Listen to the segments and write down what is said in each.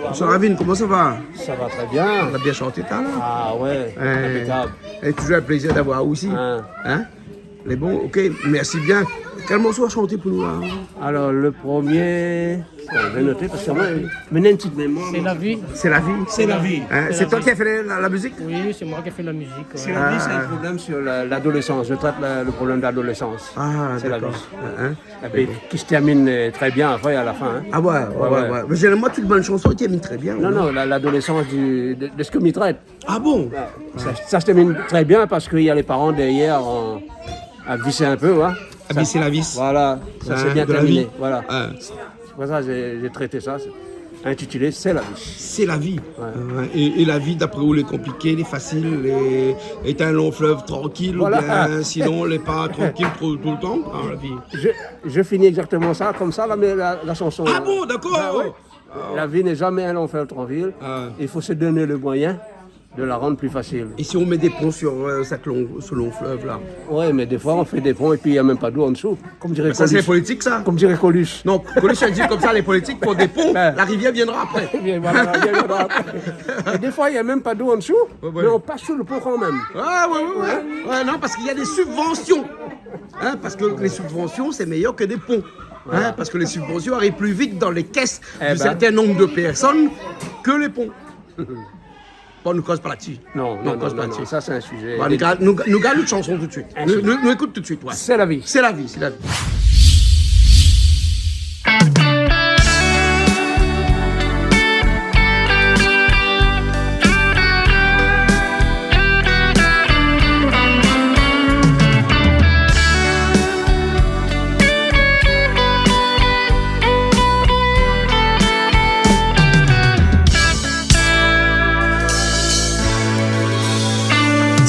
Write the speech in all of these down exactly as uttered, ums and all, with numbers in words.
Bonsoir Ravine, koman sa va ? Sa va trè bien. Ou la bien shanté talèr la ? Ah ouais, euh, inpékab. É toujour in plézir d'avoir aou isi. Hein ? Hein ? Lé bon, OK, mèrsi bien. Kèl morso ou sa shanté pou nou la ? Alor, le promié, sa, mi sa noté parske moin, mi néna in ti mémoir. C'est la vie. C'est la vie. C'est la vie. Hein, c'est toi qui as fait la, la musique ? Oui, c'est moi qui ai fait la musique, ouais. C'est la vie, c'est un problème sur la, l'adolescence. Je traite la, le problème de l'adolescence. Ah, d'accord. C'est la vie. Hein, hein. Et puis, qui se termine, euh, très bien après, à la fin, hein. Ah ouais, ouais, ouais, ouais. Mais généralement, toute bonne chanson, elle termine très bien, non ? Non, non, la, l'adolescence du, de, de ce que mi traite. Ah bon ? Ouais. Sa, sa se termine trè bien parske néna lé paran dèrièr an, a visé in pé, ouais. A visé la vis. Voilà, sa sé bien tèrminé. Ouais, de la vie. Voilà. Ouais. Sé pou sa mi la trèt sa, sé intitulé C'est la vie. C'est la vie. Ouais. Euh, et, et la vie, d'après vous, elle est compliquée, elle est facile, elle est, est un long fleuve tranquille, ou bien sinon, elle est pas tranquille tout, tout le temps, hein, la vie ? Voilà. Je, je finis exactement ça, comme ça, la, la, la chanson. Ah bon, d'accord. Bah ouais. La vie n'est jamais un long fleuve tranquille. Ah. Il faut se donner le moyen de la rendre plus facile. Et si on met des ponts sur, euh, cette long, ce long fleuve-là ? Ouais, mais des fois, on fait des ponts et puis il y a même pas d'eau en dessous. Comme dirait Coluche. Mais ça, c'est les politiques, ça. Comme dirait Coluche. Non, Coluche a dit comme ça, les politiques font des ponts, la rivière viendra après. Bien, voilà, la rivière viendra après. Et des fois, il y a même pas d'eau en dessous, mais on passe sous le pont quand même. Ouais, ouais, ouais, ouais. Ouais, non, parce qu'il y a des subventions. Hein, parce que les subventions, c'est meilleur que des ponts. Voilà. Hein, parce que les subventions arrivent plus vite dans les caisses d'un certain nombre de personnes que les ponts. Bon, nou koz pa la dsi. Non, non, non, non, sa sé in sizé. Bon, nou gard, nou, nou gard nout shanson tout suit. Nou, nou, nou ékout tout suit, ouais. C'est la vie. C'est la vie, c'est la vie.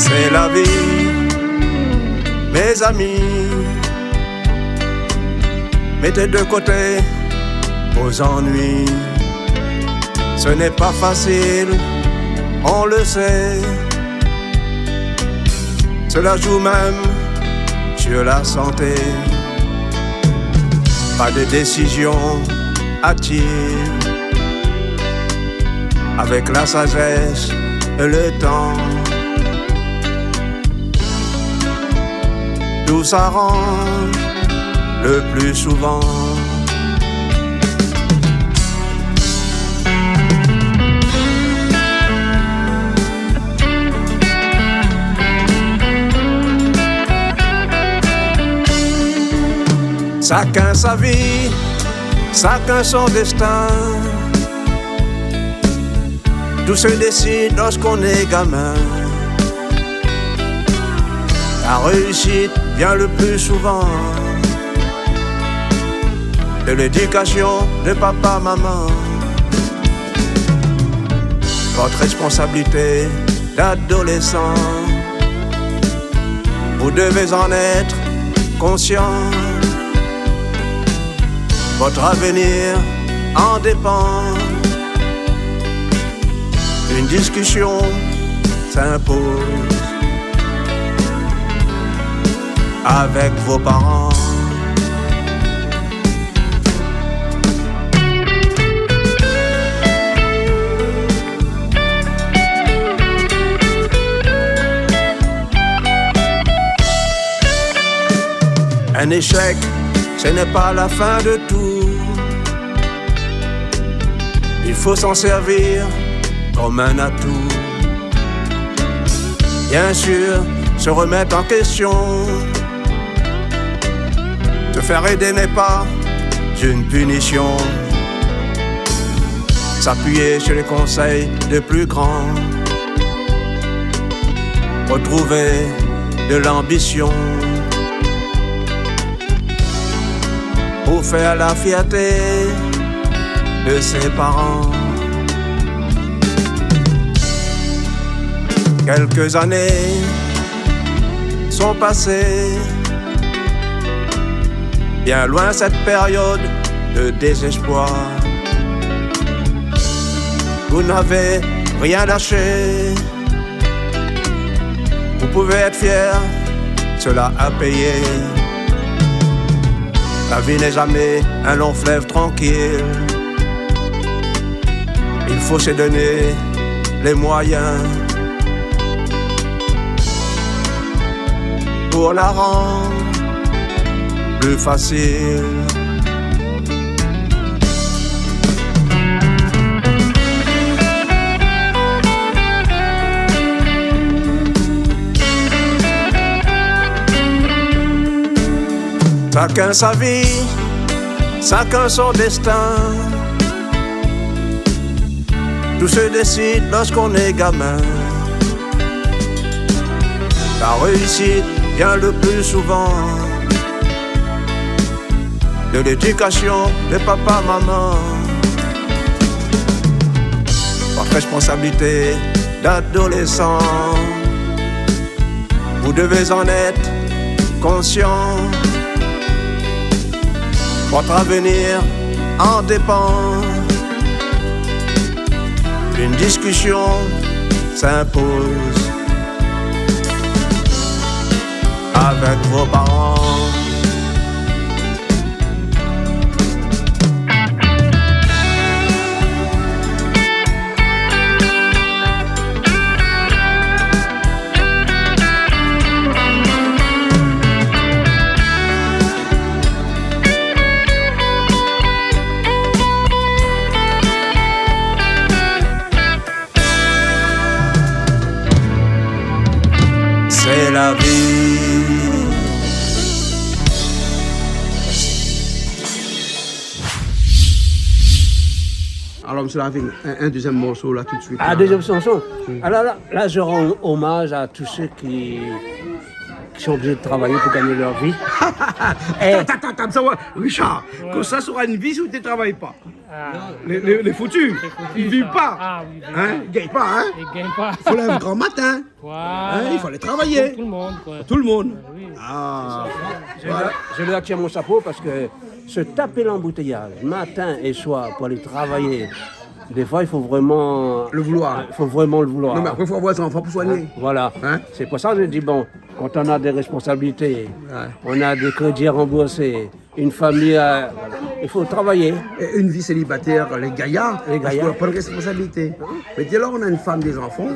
C'est la vie, mes amis. Mettez de côté vos ennuis. Ce n'est pas facile, on le sait. Cela joue même sur la santé. Pas de décision hâtive. Avec la sagesse et le temps, tout s'arrange le plus souvent. Chacun sa vie, chacun son destin. Tout se décide lorsqu'on est gamin. La réussite vient le plus souvent de l'éducation de papa, maman. Votre responsabilité d'adolescent, vous devez en être conscient. Votre avenir en dépend. Une discussion s'impose avec vos parents. Un échec, ce n'est pas la fin de tout. Il faut s'en servir comme un atout. Bien sûr, se remettre en question, se faire aider n'est pas une punition. S'appuyer sur les conseils des plus grands, retrouver de l'ambition pour faire la fierté de ses parents. Quelques années sont passées, bien loin cette période de désespoir. Vous n'avez Rien lâcher. Vous pouvez être fiers, cela a payé. La vie n'est jamais un long fleuve tranquille. Il faut se donner les moyens pour la rendre plus facile. Chacun sa vie, chacun son destin. Tout se décide lorsqu'on est gamin. La réussite vient le plus souvent de l'éducation de papa, maman. Votre responsabilité d'adolescent, vous devez en être conscient. Votre avenir en dépend. Une discussion s'impose avec vos parents. C'est la vie. Alors, monsieur Lavigne, un, un deuxième morceau là tout de suite, ah, là, deuxième chanson. Hmm. Alors là, là, je rends hommage à tous ceux qui, qui sont obligés de travailler pour gagner leur vie. Eh. Attends, attends, attends, ça va, Richard, ouais, konmsa sora une vie si ou té travay pa. Ah. Les, les, les foutus, ils vivent pas. Ah oui, ils vivent pas. Hein, ils gagnent pas, hein. Ils gagnent pas. Faut lève grand matin. Voilà. Hein, il fallait travailler. Comme tout le monde, quoi. Tout le monde. Bah oui. Ah. C'est ça. Je leur, je leur tire mon chapeau parce que se taper l'embouteillage matin et soir pour aller travailler, des fois, il faut vraiment le vouloir. Il faut vraiment le vouloir. Non, mais après, il faut avoir ses enfants pour soigner. Hein, voilà. Hein ? C'est pour ça que je dis, bon, quand on a des responsabilités, ouais, on a des crédits à rembourser, une famille, euh, il faut travailler. Et une vie célibataire, les gaillards, les gaillards, parce qu'on n'a pas de responsabilité. Mais dès lors, on a une femme, des enfants,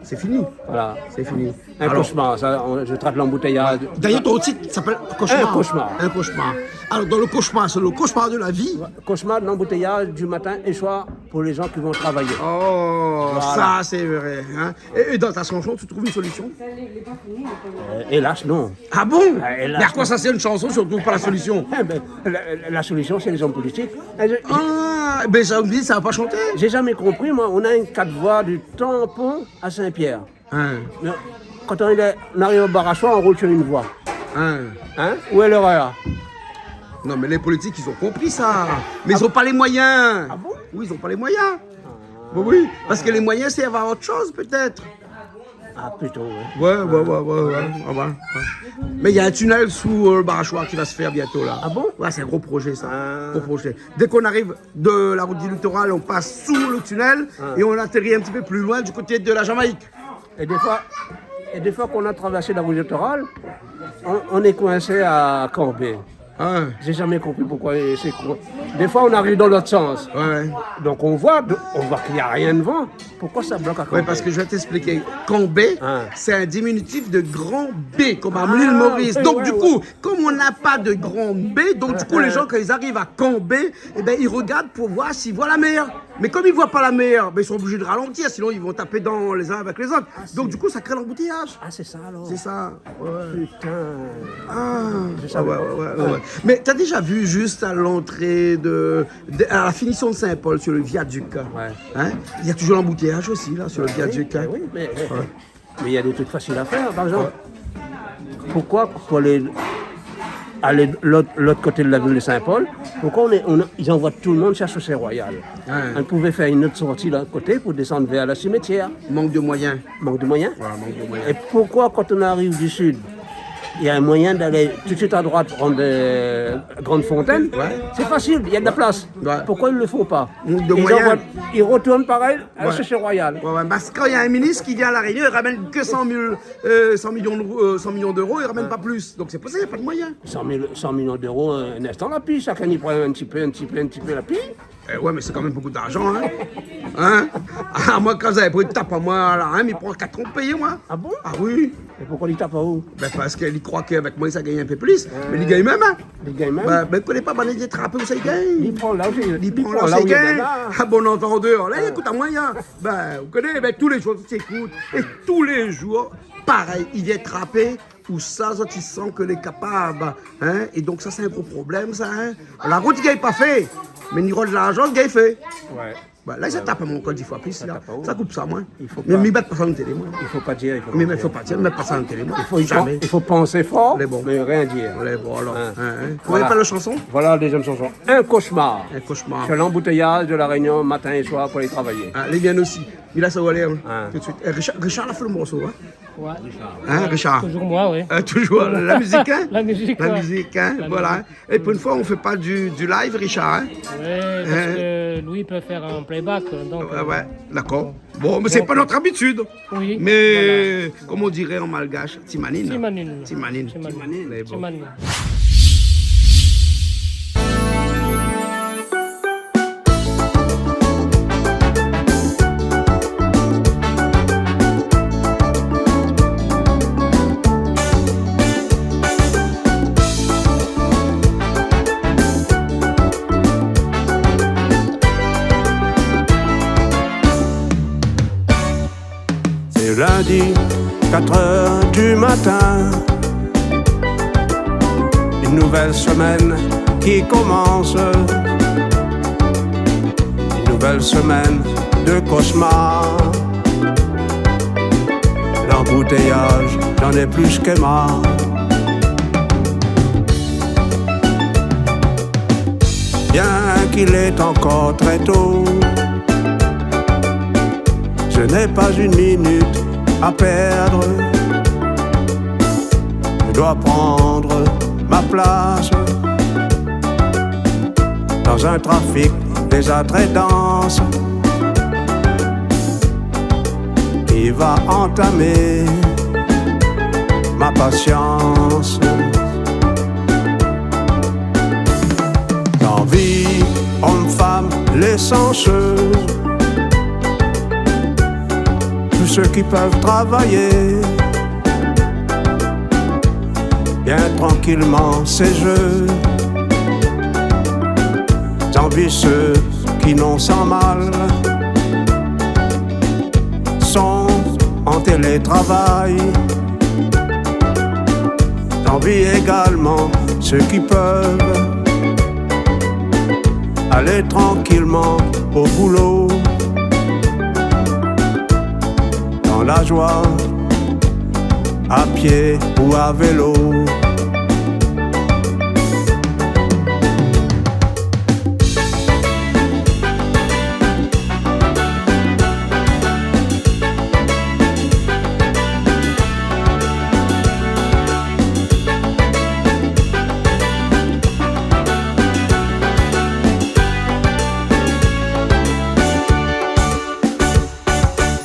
c'est fini. Voilà. C'est fini. Un cauchemar, ça, on, je traite l'embouteillage. D'ailleurs, ton titre s'appelle Cauchemar. Un cauchemar. Un cauchemar. Alors, dans le cauchemar, c'est le cauchemar de la vie. Ouais, cauchemar de l'embouteillage du matin et soir pour les gens qui vont travailler. Oh, voilà, ça, c'est vrai, hein. Et, et dans ta chanson, tu trouves une solution ? Euh, hélas, non. Ah bon ? Euh, hélas, non. Mais à quoi ça sert une chanson si on trouve pas la solution ? Eh ben, la, la, la solution, c'est les hommes politiques. Eh, je, ah, ben ça, on dit, ça va pas chanter. J'ai jamais compris, moi, on a une quatre voies du Tampon à Saint-Pierre. Hein. Mais quand on est, on arrive au Barachois, on roule sur une voie. Hein ? Hein ? Où est l'erreur ? Non, mais les politiques, ils ont compris ça. Mais ils ont pas les moyens. Ah bon ? Oui, ils ont pas les moyens. Ah. Bon, oui, parce que les moyens servent à autre chose, peut-être. Ah, plutôt, ouais. Ouais, ouais, ouais, ouais, ouais, ouais, ouais. Mais il y a un tunnel sous, euh, le Barachois qui va se faire bientôt, là. Ah bon ? Ouais, c'est un gros projet, ça. Ah. Gros projet. Dès qu'on arrive de la route du littoral, on passe sous le tunnel et on atterrit un petit peu plus loin du côté de la Jamaïque. Et des fois, et des fois qu'on a traversé la route du littoral, on, on est coincé à Cambé. Ah. J'ai jamais compris pourquoi c'est quoi. Des fois, on arrive dans l'autre sens. Ouais, ouais. Donc, on voit, on voit qu'il y a rien devant. Pourquoi ça bloque à Cambé ? Ouais, parce que je vais t'expliquer. Cambé, c'est un diminutif de Grand Baie, comme à l'île Maurice. Ah, ouais, ouais. Donc, du coup, comme on n'a pas de Grand Baie, donc, du coup, les gens, quand ils arrivent à Cambé, eh ben, ils regardent pour voir s'ils voient la mer. Mais comme ils voient pas la mer, ben, ils sont obligés de ralentir, sinon ils vont taper dans les uns avec les autres. Ah, donc, du coup, ça crée l'embouteillage. Ah, c'est ça, alors. C'est ça, ouais. Putain. Ah, je savais pas. Ouais, ouais, ouais, ouais. Mais t'as déjà vu juste à l'entrée de, de, à la finition de Saint-Paul, sur le viaduc, hein, il y a toujours l'embouteillage aussi, là, sur le viaduc, hein. Ouais, oui, mais, mais il y a des trucs faciles à faire, par exemple. Ouais. Pourquoi, pour aller, aller de l'autre, l'autre côté de la ville de Saint-Paul, pourquoi on est, on a, ils envoient tout le monde sur la chaussée royale ? Ouais. On pouvait faire une autre sortie de l'autre côté pour descendre vers le cimetière. Manque de moyens. Manque de moyens. Voilà, manque de moyens. Et pourquoi, quand on arrive du sud, Il y a un moyen d'aller tout de suite à droite, prendre, euh, Grande Fontaine. Ouais. C'est facile, il y a de la place. Ouais. Pourquoi ils le font pas ? Ils envoient, ils retournent pareil, à la Société Royale. Ouais, ouais, parce que quand il y a un ministre qui vient à La Réunion, il ramène que cent mille, euh, cent millions de, euh, cent millions d'euros, il ramène pas plus. Donc c'est pour ça qu'il y a pas de moyen. Cent mille, cent millions d'euros, un instant, la piste, chacun y prend un petit peu, un petit peu, un petit peu, la piste. Eh ouais, mais c'est quand même beaucoup d'argent, hein. Hein ? Ah, moi, quand j'avais pris une tape à moi, là, hein, il prend quatre ans de payer, moi. Ah bon ? Ah oui. Et pourquoi il tape à vous ? Ben, parce qu'il croit qu'avec moi, ça gagne un peu plus. Mais il gagne même, hein. Il gagne même. Ben, ben, connais pas, ben, il est trappé, où ça, il gagne. Il prend là où il, il prend là où il gagne. Ah, bon entendeur. Là, il écoute à moi, il y a, ben, vous connaissez, ben, tous les jours, tu écoutes. Et tous les jours, pareil, il vient trapper. Ou sa, sa, ti san ke lé kapab, hein. É donk sa, sé in gro problèm, sa, hein. La rout i gingn pa fé, mé ni rod larzan i gingn fé. Ouais. Ba, la, sa i tap amoin ankor dé foi plis, la. Sa i tap aou. Sa i koup sa, moin. Mé mi mèt pa sa dan télé, moin. I fo pa dir, i fo pa dir. Mé mi mèt pa sa dan télé, moin. Zamé. I fo pansé for, mé rien dir. Lé bon, alor. Hein. Hein, hein. Voilà. Ou vé pa la shanson ? Voilà la dézièm shanson. Un cauchemar. Un cauchemar. Sur l'embouteillage de La Réunion, matin et soir, pour aller travailler. Ah, lé bien osi. Mé la, sa va alé, hein, tout de suite. Eh, Richard, Richard la fé le morso, hein. Ouais. Hein, Richard ? Toujours moi, oui. Euh, toujours la musique, hein ? La musique, ouais. La musique, hein, voilà. La musique. Et pour une fois, on fait pas du, du live, Richard, hein ? Ouais, parce que lui, il peut faire un playback, donc, ouais, euh, ouais, d'accord. Bon, mais c'est pas notre habitude. Oui, voilà. Mais, comme on dirait en malgache, ti manine. Ti manine. Ti manine. Ti manine. Ti manine. Lé bon. Ti manine. C'est lundi, quatre heures du matin. Une nouvelle semaine qui commence. Une nouvelle semaine de cauchemar. L'embouteillage, j'en ai plus que marre. Bien qu'il est encore très tôt, je n'ai pas une minute à perdre. Je dois prendre ma place dans un trafic déjà très dense qui va entamer ma patience. J'envie hommes, femmes, les chanceux, tous ceux qui peuvent travailler bien tranquillement chez eux. J'envie ceux qui n'ont sans mal, sont en télétravail. J'envie également ceux qui peuvent aller tranquillement au boulot, dans la joie, à pied ou à vélo.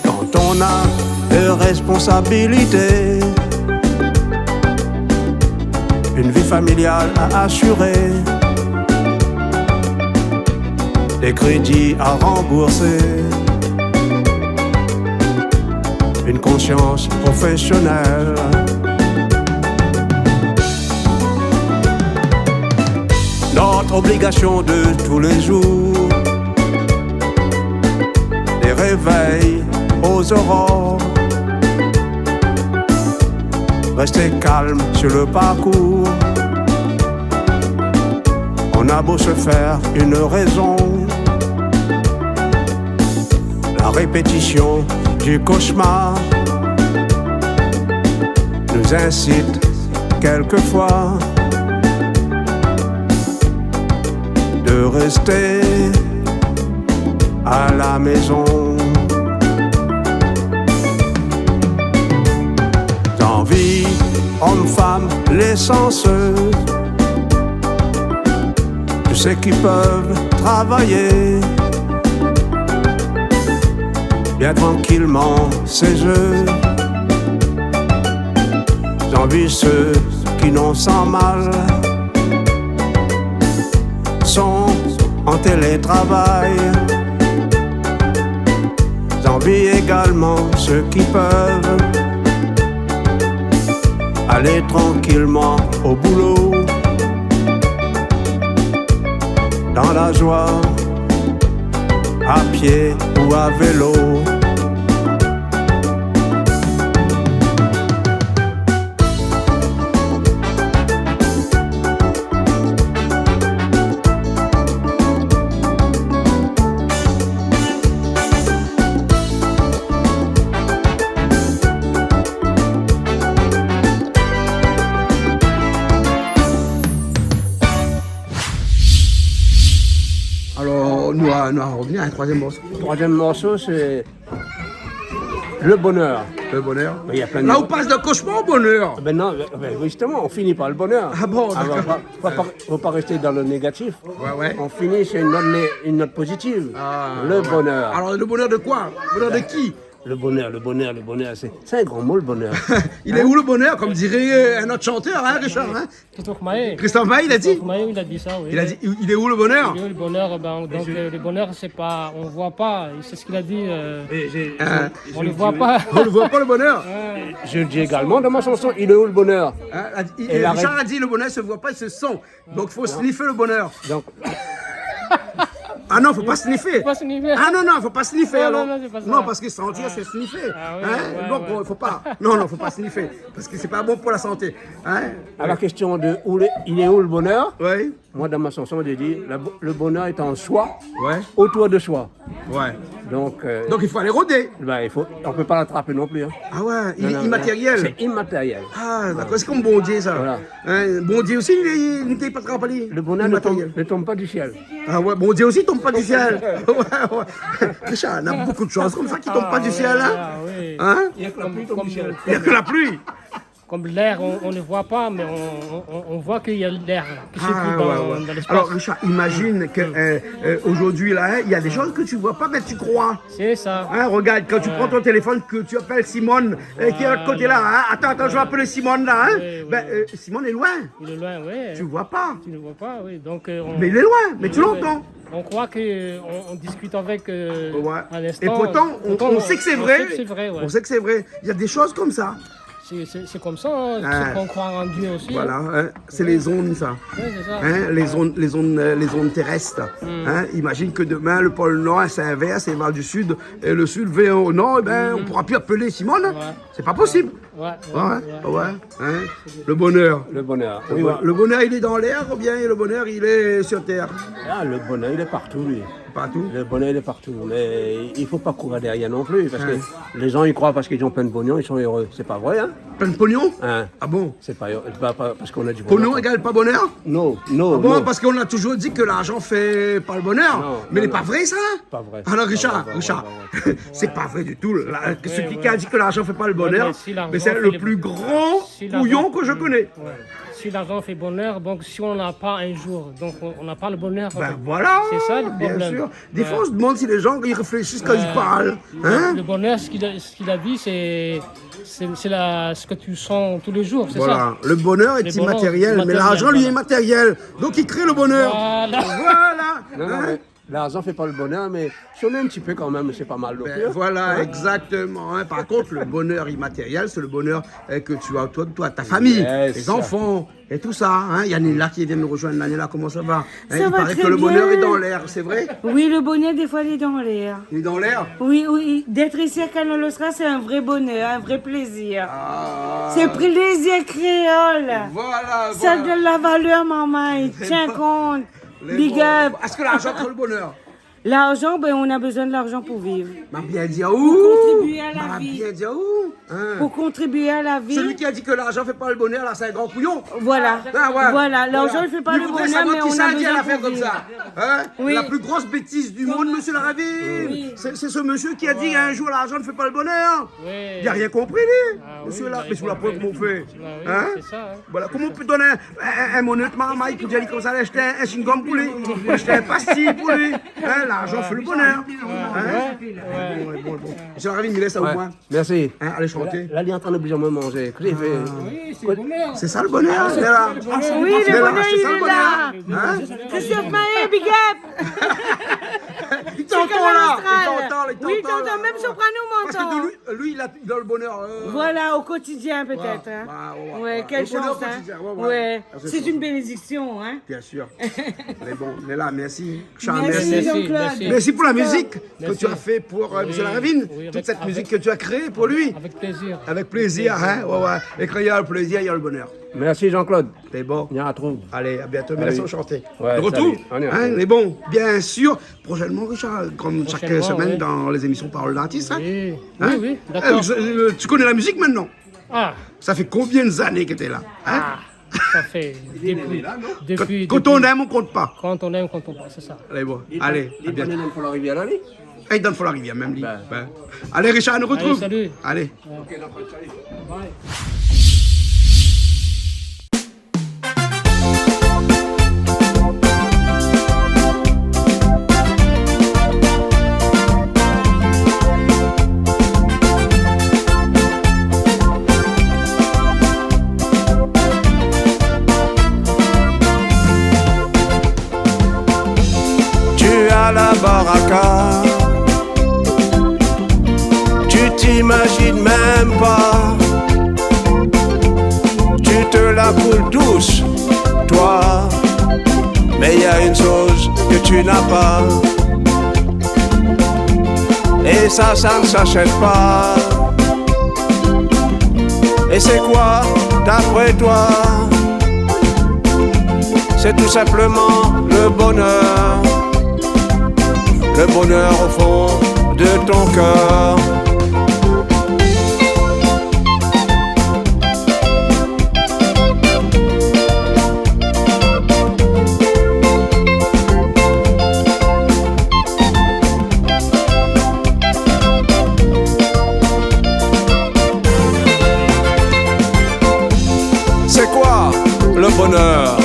Quand on a des responsabilités, une vie familiale à assurer, des crédits à rembourser, une conscience professionnelle. Notre obligation de tous les jours, des réveils aux aurores. Rester calme sur le parcours. On a beau se faire une raison, la répétition du cauchemar nous incite quelquefois de rester à la maison. J'envie Hommes, femmes, les chanceux, tous ceux qui peuvent travailler bien tranquillement chez eux. J'envie ceux qui n'ont sans mal, sont en télétravail. J'envie également ceux qui peuvent aller tranquillement au boulot, dans la joie, à pied ou à vélo. Alors, nou va, nou va revenir à un troisième morceau. Troisième morceau, c'est le bonheur. Le bonheur. Mais il y a plein de... Là, on passe d'un cauchemar au bonheur. Ben non, ben justement, on finit par le bonheur. Ah bon, d'accord. Alors, faut pas, faut pas, faut pas rester dans le négatif. Ouais, ouais. On finit sur une note né-, une note positive. Ah, ouais. Le bonheur. Alors, le bonheur de quoi ? Le bonheur de qui ? Le bonheur, le bonheur, le bonheur, c'est, c'est un grand mot, le bonheur. Il est où le bonheur, comme dirait, euh, un autre chanteur, hein, Richard, hein ? Christophe Maé. Christophe Maé, il a dit ? Christophe Maé, il a dit ça, oui. Il a dit, il, il est où le bonheur ? Il est où le bonheur ? Ben, donc, euh, le bonheur, c'est pas, on voit pas. C'est ce qu'il a dit, euh, on le voit pas. On le voit pas, le bonheur. Ouais. Je le dis également dans ma chanson, il est où le bonheur ? Hein, a dit, et Richard a dit, le bonheur se voit pas, il se sent. Donc, faut sniffer le bonheur. Donc. Ah non, faut pas sniffer. Faut pas sniffer. Ah non, non, faut pas sniffer, alors. Non, non, c'est pas ça. Non, parce que sentir, c'est sniffer. Ah oui, ouais, ouais. Donc, euh, faut pas. Non, non, faut pas sniffer. Parce que c'est pas bon pour la santé. Hein ? À la question de où le, il est où le bonheur ? Oui. Moi, dans ma chanson, je dis, le bo-, le bonheur est en soi, ouais, autour de soi. Ouais. Donc, euh, donc, il faut aller rôder. Ben, il faut, on peut pas l'attraper non plus, hein. Ah ouais, il est immatériel. Non, non, non. C'est immatériel. Ah, d'accord, c'est comme Bondié, ça. Voilà. Hein, Bondié aussi, il est, il est pas attrapé. Le bonheur ne tombe, ne tombe pas du ciel. Ah ouais, Bondié aussi tombe pas du ciel. Ouais, ouais. Richard, il y a beaucoup de choses comme ça qui tombent pas du ciel, hein. Ah ouais, ah ouais. Hein ? Il y a que la pluie tombe du ciel. Il y a que la pluie. Comme l'air, on, on ne voit pas, mais on, on, on voit qu'il y a l'air qui circule dans, dans l'espace. Ah, ouais, ouais. Alors, Richard, imagine que, euh, euh, aujourd'hui, là, hein, il y a des choses que tu vois pas, mais tu crois. C'est ça. Hein, regarde, quand tu prends ton téléphone, que tu appelles Simone, euh, qui est à l'autre côté là, hein. Voilà. Attends, attends, je vais appeler Simone là, hein. Oui, oui. Ben, euh, Simone est loin. Il est loin, oui. Tu vois pas. Tu ne vois pas, oui. Donc, euh, on... Mais il est loin, mais tu l'entends. Oui, oui. On croit que on, on discute avec, euh, à l'instant. Ouais. Et pourtant, on, on sait que c'est vrai. Pourtant, on sait que c'est vrai, ouais. On sait que c'est vrai. Il y a des choses comme ça. C'est, c'est, c'est comme ça, hein, ceux qui croient en Dieu aussi, hein. Voilà, hein, c'est les ondes, ça. Ouais, c'est ça. Hein, les ondes, les ondes, euh, les ondes terrestres. Hmm. Hein, imagine que demain, le pôle Nord s'inverse et va du sud, et le sud vient au nord, eh ben, on pourra plus appeler Simone, hein. Ouais. C'est pas possible. Ouais, ouais, ouais, ouais. Hein, le bonheur. Le bonheur. Le bo-, le bonheur, il est dans l'air ou bien le bonheur, il est sur terre ? Ah, le bonheur, il est partout, lui. Partout ? Le bonheur, il est partout. Mais il faut pas courir derrière non plus, parce que les gens, ils croient parce qu'ils ont plein de pognon, ils sont heureux. C'est pas vrai, hein ? Plein de pognon ? Hein ? Ah bon ? C'est pas, c'est pas, pas parce qu'on a du pognon. Pognon égale pas bonheur ? Non, non, non. Ah bon, parce qu'on a toujours dit que l'argent fait pas le bonheur. Non, non, non. Mais c'est pas vrai, ça ? Pas vrai. Alors, Richard, Richard, c'est pas vrai du tout. Là, celui qui a dit que l'argent fait pas le bonheur, mais c'est le plus grand couillon que je connais. Ouais, mais si l'argent fait le bonheur, si l'argent fait bonheur, donc si on n'a pas un jour, donc on, on n'a pas le bonheur, en fait. Ben voilà, bien sûr. C'est ça le problème. Des fois, on se demande si les gens, ils réfléchissent quand ils parlent, hein ? Le bonheur, ce qu'il a, ce qu'il a dit, c'est, c'est, c'est la, ce que tu sens tous les jours, c'est ça ? Voilà. Le bonheur est immatériel, mais l'argent, lui, est matériel. Le bonheur, voilà. Donc, il crée le bonheur. Voilà. Voilà. Non, non, mais l'argent fait pas le bonheur, mais si on a un petit peu quand même, c'est pas mal non plus, hein. Ben voilà, exactement, hein. Par contre, le bonheur immatériel, c'est le bonheur, euh, que tu as autour de toi, ta famille, tes enfants, et tout ça, hein. Il y en a là qui viennent nous rejoindre, là, comment ça va ? Hein, il paraît que le bonheur est dans l'air, c'est vrai ? Ça va très bien. Oui, le bonheur, des fois, il est dans l'air. Il est dans l'air ? Oui, oui, d'être ici à Kanal Austral, c'est un vrai bonheur, un vrai plaisir. Ah. C'est plaisir créole. Voilà, voilà. Ça donne la valeur, maman, et tiens compte. Big up. Est-ce que l'argent crée le bonheur ? L'argent, ben, on a besoin de l'argent pour vivre. Ma bien di aou. Pour contribuer à la vie. Ma bien di aou. Hein ? Pour contribuer à la vie. Celui qui a dit que l'argent fait pas le bonheur, là, c'est un grand couillon. Voilà. Ah, ouais. Voilà, l'argent, il fait pas le bonheur, mais on a besoin pour vivre. Li voudré savoir kisa la di in afèr konmsa. Hein ? Oui. La plus grosse bêtise du monde, monsieur Laravine. Oui. C'est, c'est ce monsieur qui a dit un jour, l'argent ne fait pas le bonheur. Oui. Il a rien compris, lui. Ah oui, monsieur là, mais sous la pointe, comment on fait ? Bah oui, c'est ça, hein. Voilà, comment on peut donner un, un, un monèt marmay pou dir konmsa, alé ashté in, in chewing-gum pou li, pou ashté in pastil pou li. Hein, l'argent fait le bonheur. Hein ? Ouais, ouais. Bon, bon, bon. Monsieur Laravine, mi lès aou, moin. Merci. Hein, alé shanté. Là, là, li lé antrin oblizé amoin manzé. Kosa li fé ? Ah. Oui, c'est le bonheur. C'est ça le bonheur, Néla. Ah, c'est le bonheur. Oui, le bonheur, il est là. Hein ? Christophe Maé, big up. Il t'entend là, il t'entend, il t'entend là. Oui, il t'entend, même soprano m'entend. Parce que de lui, lui, il a, il a le bonheur, euh, voilà, au quotidien, peut-être, hein. Voilà, ouais, ouais, ouais. Ouais, quelle chance, hein. Le bonheur au quotidien, ouais, ouais. Ouais. Ah, c'est ça. C'est une bénédiction, hein. Bien sûr. Mais bon, Néla, merci. Merci, Jean-Claude. Merci, merci. Merci pour la musique que tu as fait pour, euh, monsieur Laravine. Oui, oui, avec, avec, toute cette musique que tu as créée pour lui. Avec plaisir. Avec plaisir, hein, ouais, ouais. Lé kréol, plaisir, néna le bonheur. Merci, Jean-Claude. Lé bon. Néna aou. Allez, à bientôt. Merci, enchanté. Ouais, salut. De retour, hein, lé bon, bien sûr. Prochainement, Richard, comme chaque semaine, ouais, dans les émissions Parole d'artiste, hein. Oui, oui, oui, d'accord. Hein ? Euh, je, je, tu connais la musique maintenant ? Ah. Ça fait combien d'années que t'es là, hein ? Ah. Ça fait depuis, depuis, quand, quand on aime, on compte pas. Quand on aime, on compte pas, c'est ça. Allez, bon. Allez, à bientôt. Li donn Fon la Rivièr la, li ? Ah, li donn Fon la Rivièr, mèm li. Ben. Allez, Richard, nou artrouv. Allez, salut. Allez. Ouais. Ok, donc, salut. Bye. Tu as la baraka, tu t'imagines même pas. Tu te la coules douce, toi. Mais il y a une chose que tu n'as pas. Et ça, ça ne s'achète pas. Et c'est quoi, d'après toi ? C'est tout simplement le bonheur. Le bonheur au fond de ton cœur. C'est quoi le bonheur ?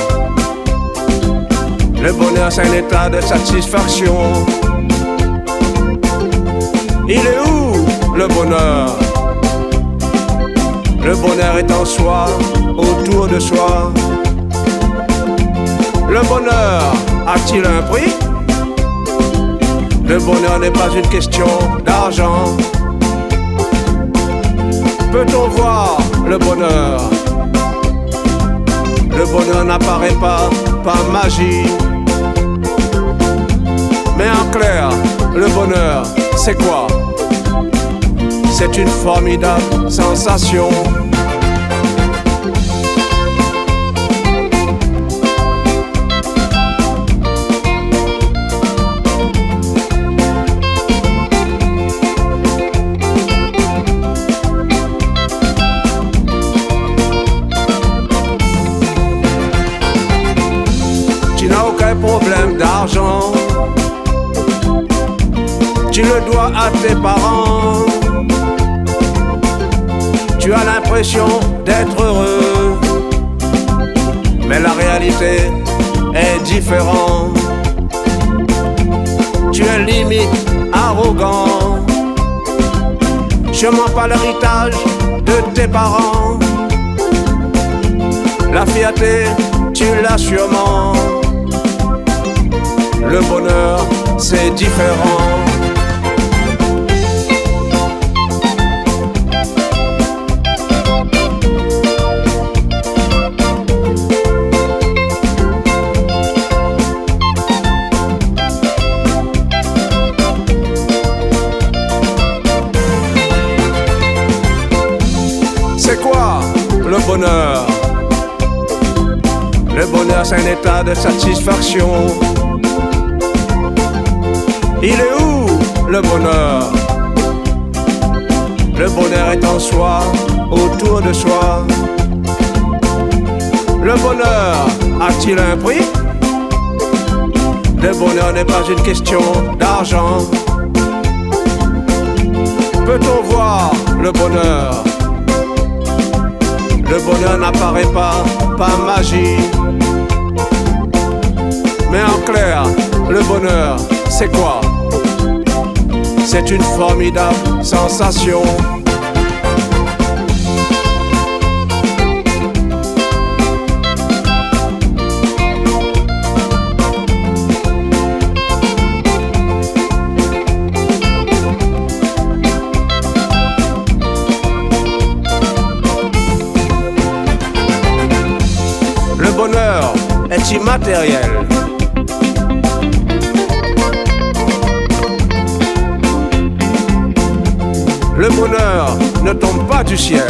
Le bonheur, c'est un état de satisfaction. Il est où, le bonheur ? Le bonheur est en soi, autour de soi. Le bonheur a-t-il un prix ? Le bonheur n'est pas une question d'argent. Peut-on voir le bonheur ? Le bonheur n'apparaît pas par magie. Mais en clair, le bonheur, c'est quoi ? C'est une formidable sensation. Tu n'as aucun problème d'argent. Tu le dois à tes parents. Tu as l'impression d'être heureux, mais la réalité est différente. Tu es limite arrogant, sûrement par l'héritage de tes parents. La fierté, tu l'as sûrement. Le bonheur, c'est différent. C'est quoi le bonheur ? Le bonheur, c'est un état de satisfaction. Il est où le bonheur ? Le bonheur est en soi, autour de soi. Le bonheur a-t-il un prix ? Le bonheur n'est pas une question d'argent. Peut-on voir le bonheur ? Le bonheur n'apparaît pas par magie. Mais en clair, le bonheur, c'est quoi ? C'est une formidable sensation. Le bonheur est immatériel. Le bonheur ne tombe pas du ciel.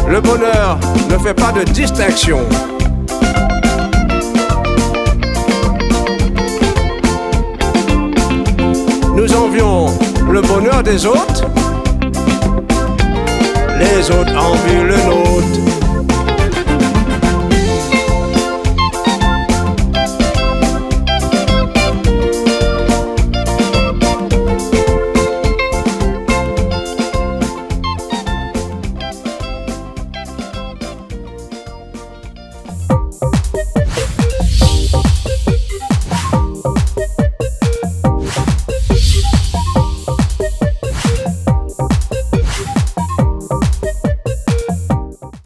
Le bonheur ne fait pas de distinction. Nous envions le bonheur des autres. Les autres envient le nôtre.